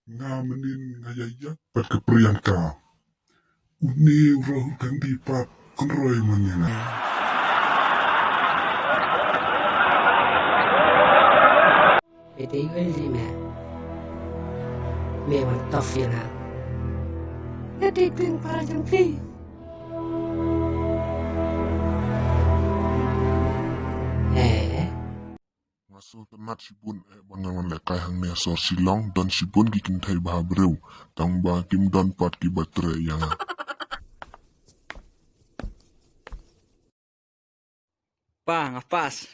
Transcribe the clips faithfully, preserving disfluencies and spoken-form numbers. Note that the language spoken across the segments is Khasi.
Nga mynnin nga ïa ïap bad ka Priyanka. Une u Rahul Gandhi pat kynroi mynnin. Ete yu el di me. Me wan tough ïa nga. Ete ping para jong phi. Eh. Nga sngewtynnat shibun eh ban wan lehkai hangne ha sor Shillong, don shibun ki kynthei bha briew, tang ba kim don pat kiba treh ïa nga. Pa, nga pass.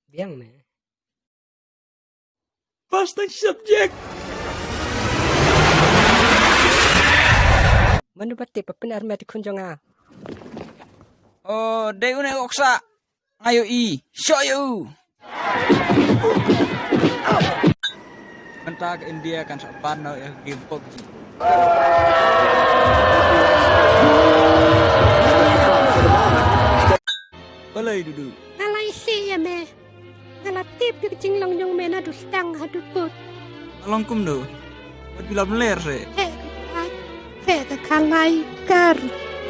Biang me. Pass tang shi subject. Mano ba tip ba pynarmet khun jong nga? Oh, dei une u ksa. Nga ïohi. Shoh ïa u. Mynta ka India kan sa ban noh ïa ka game PUBG. Balei Dudu? Nga la isih ïa me. Nga la tip ïa ka jinglong jong me naduh sdang haduh kut. Nga long kumno? Wat phi la bler se. He ka, he ka khalai kar,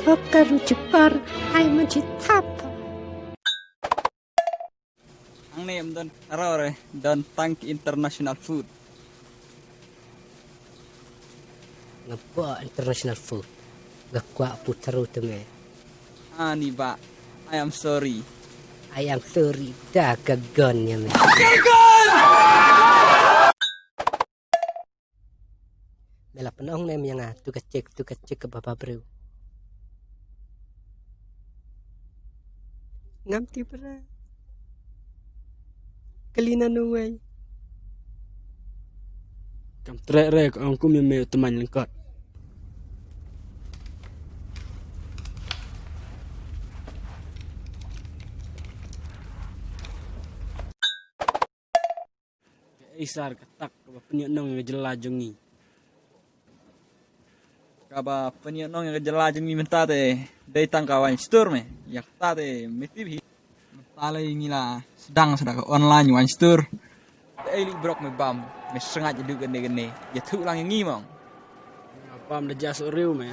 thok kar jipar, ai man chi thap. Hangne ym don aror eh, don tang ki international food. Nga kwah international food. Nga kwah putharu te me. Ani ba, I am sorry. I am sorry da ka gon ïa me. Me la pynong ne em ïa nga, tu ka chik, tu ka chik kaba bha briew. Ngam tip re. Kali na uwei. Kam treh re, ka ong kum ïa me u tymmen lyngkot. Kaei sar ka tak kaba pynïoh nong ïa ka jylla jong ngi? Kaba pynïoh nong ïa ka jylla jong ngi mynta te dei tang ka wine store me. Ïa kata te me tip hi. Mynta lei ngi la sdang sa da ka online wine store. Te ei li brok me bam, me sngaid ïa du kane kane. Ïathuh lang ïa ngi mong. Bam da jas riew me.